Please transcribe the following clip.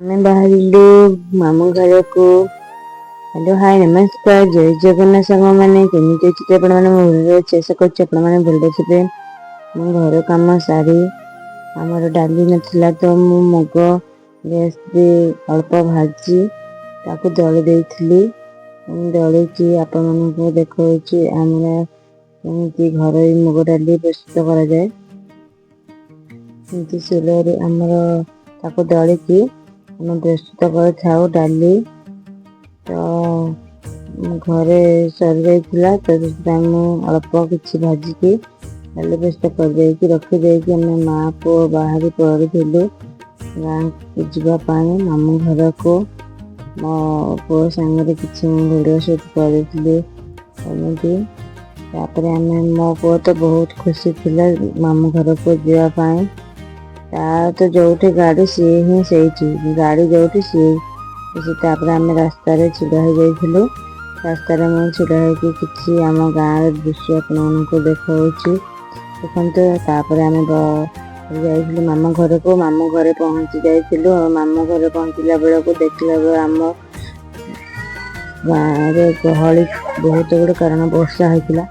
ଆମେ ବାହାରିଲୁ ମାମୁଁ ଘରକୁ। ହ୍ୟାଲୋ, ହାଇ, ନମସ୍କାର, ଜୟ ଜଗନ୍ନାଥ ସାଙ୍ଗମାନେ। କେମିତି ଅଛନ୍ତି ଆପଣମାନେ? ମୁଁ ଭଲରେ ଅଛି। ଆଶା କରୁଛି ଆପଣମାନେ ଭଲରେ ଥିବେ। ମୁଁ ଘର କାମ ସାରି, ଆମର ଡାଲି ନଥିଲା ତ ମୁଁ ମୁଗ ଗ୍ୟାସରେ ଅଳ୍ପ ଭାଜି ତାକୁ ଦଳି ଦେଇଥିଲି। ମୁଁ ଦଳିକି ଆପଣମାନଙ୍କୁ ଦେଖାଉଛି ଆମର କେମିତି ଘରୋଇ ମୁଗ ଡାଲି ପ୍ରସ୍ତୁତ କରାଯାଏ। ଏମିତି ଶିଳରେ ଆମର ତାକୁ ଦଳିକି ଆମେ ପ୍ରସ୍ତୁତ କରିଥାଉ ଡାଲି। ତ ଘରେ ସରିଯାଇଥିଲା, ତ ସେଥିପାଇଁ ମୁଁ ଅଳ୍ପ କିଛି ଭାଜିକି ଡାଲି ପ୍ରସ୍ତୁତ କରିଦେଇକି ରଖିଦେଇକି ଆମେ ମା ପୁଅ ବାହାରି ପଡ଼ିଥିଲୁ ଗାଁକୁ ଯିବା ପାଇଁ ମାମୁଁ ଘରକୁ। ମୋ ପୁଅ ସାଙ୍ଗରେ କିଛି ମୁଁ ଭିଡ଼ିଓ ସୁଟ୍ କରିଥିଲି ଏମିତି। ତାପରେ ଆମେ, ମୋ ପୁଅ ତ ବହୁତ ଖୁସି ଥିଲା ମାମୁଁ ଘରକୁ ଯିବା ପାଇଁ। ତାର ତ ଯୋଉଠି ଗାଡ଼ି ସିଏ ହିଁ ସେଇଠି, ଗାଡ଼ି ଯୋଉଠି ସିଏ ଖୁସି। ତାପରେ ଆମେ ରାସ୍ତାରେ ଛିଡ଼ା ହେଇଯାଇଥିଲୁ। ରାସ୍ତାରେ ମୁଁ ଛିଡ଼ା ହେଇକି କିଛି ଆମ ଗାଁର ଦୃଶ୍ୟ ଆପଣମାନଙ୍କୁ ଦେଖାଉଛି, ଦେଖନ୍ତୁ। ତାପରେ ଆମେ ଯାଇଥିଲୁ ମାମୁଁ ଘରକୁ। ମାମୁଁ ଘରେ ପହଞ୍ଚି ଯାଇଥିଲୁ ଆଉ ମାମୁଁ ଘରେ ପହଞ୍ଚିଲା ବେଳକୁ ଦେଖିଲା ବେଳେ ଆମ ଗାଁରେ ଗହଳି ବହୁତ ଗୁଡ଼େ, କାରଣ ବର୍ଷା ହେଇଥିଲା।